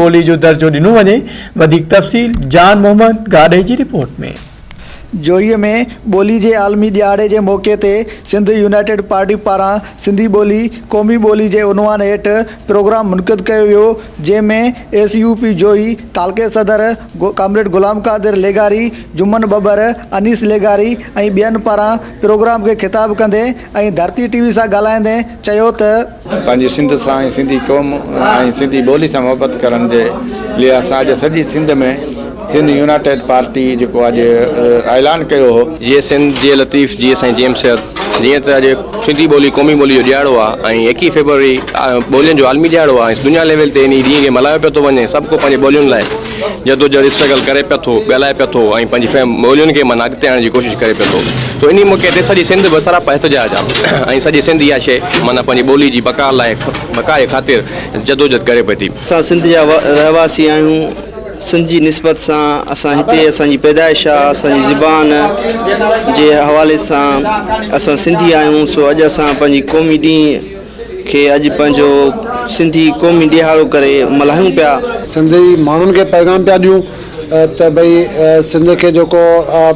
ٻولي جو درجو ڏنو وڃي، وڌيڪ تفصيل جان محمد گاڏهي جي رپورٽ ۾. جوهيء ۾ ٻولي جي عالمي ڏهاڙي جي موقعي تي سنڌ يونائيٽيڊ پارٽي پاران سنڌي ٻولي قومي ٻولي جي عنوان هيٺ پروگرام منعقد ڪيو ويو، جنهن ۾ ايس يو پي جوهي تعلقي صدر ڪامريڊ غلام قادر لغاري، جمن ٻٻر، انيس لغاري ۽ ٻين پاران پروگرام کي خطاب ڪندي ۽ ڌرتي ٽي وي سان ڳالهائيندي چيو ته. پنهنجي سنڌ سان ۽ سنڌي قوم ۽ سنڌي ٻولي سان محبت ڪرڻ جي لئي اسان اڄ سڄي سنڌ ۾ سنڌ يونائيٽيڊ پارٽي جيڪو اڄ اعلان ڪيو هو. جيئي سنڌ جيئي لطيف جيئي سائين جيئم سيد جيئن ته اڄ سنڌي ٻولي قومي ٻولي جو ڏهاڙو آ ۽ ايڪيهه فيبروري ٻولين جو عالمي ڏهاڙو آ ۽ دنيا ليول تي انهي ڏينهن کي ملهايو پيو ٿو وڃي سڀ ڪو پنهنجي ٻولين لاء جدوجهد اسٽرگل ڪري پيو ٿو ڳالهائي پيو ٿو ۽ پنهنجي فهم ٻولين کي معنيٰ اڳتي آڻڻ جي ڪوشش ڪري پيو ٿو ته انهي موقعي تي سڄي سنڌ به سراپا احتجاج آ ۽ سڄي سنڌ اها شيء معنيٰ پنهنجي ٻولي جي بقا لاء بقا جي خاطر جدوجهد ڪري پئي ٿي. اسان سنڌ جا رهواسي آهيون سنڌ جي نسبت سان اسان هتي اسان جي پيدائش آ اسان جي زبان جي حوالي سان اسان سنڌي آهيون سو اڄ اسان پنهنجي قومي ڏينهن کي اڄ پنهنجو سنڌي قومي ڏيهاڙو ڪري ملهايون پيا. سنڌي ماڻهن کي پيغام پيا ڏيون ته ڀئي سنڌ کي جيڪو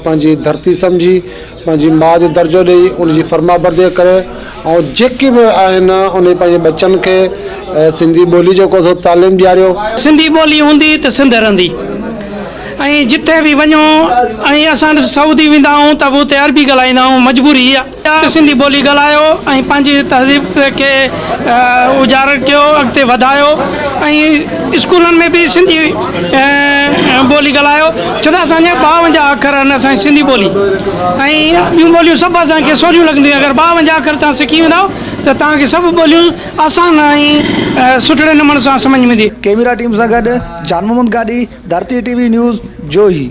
پنهنجي ڌرتي سمجهي پنهنجي ماء جو درجو ڏئي ان جي فرمانبردي ڪري ۽ جيڪي به آهن انهي پنهنجي ٻچن کي سنڌي ٻولي جيڪو سو تعليم ڏياريو. سنڌي ٻولي هوندي ته سنڌ رهندي ۽ جتي به وڃو ۽ اسان سعودي ويندا آهيون ته به اتي عربي ڳالهائيندا آهيون مجبوري اها ته سنڌي ٻولي ڳالهايو ۽ پنهنجي تهذيب کي اجاگر ڪيو اڳتي وڌايو ۽ اسڪولن ۾ به سنڌي ٻولي ڳالهايو ڇو ته اسان جا ٻاونجاهه اکر آهن اسان جي سنڌي ٻولي ۽ ٻيون ٻوليون سڀ اسان کي سوليون لڳنديون اگر ٻاونجاهه اکر توهان سکي ويندؤ ته توهان کي سڀ ٻوليون آسان ۽ سٺڙي نموني سان سمجهه ۾ ايندي. ڪيميرا ٽيم سان گڏ Jan Muhammad Gadhi, Dharti T V news, Johi.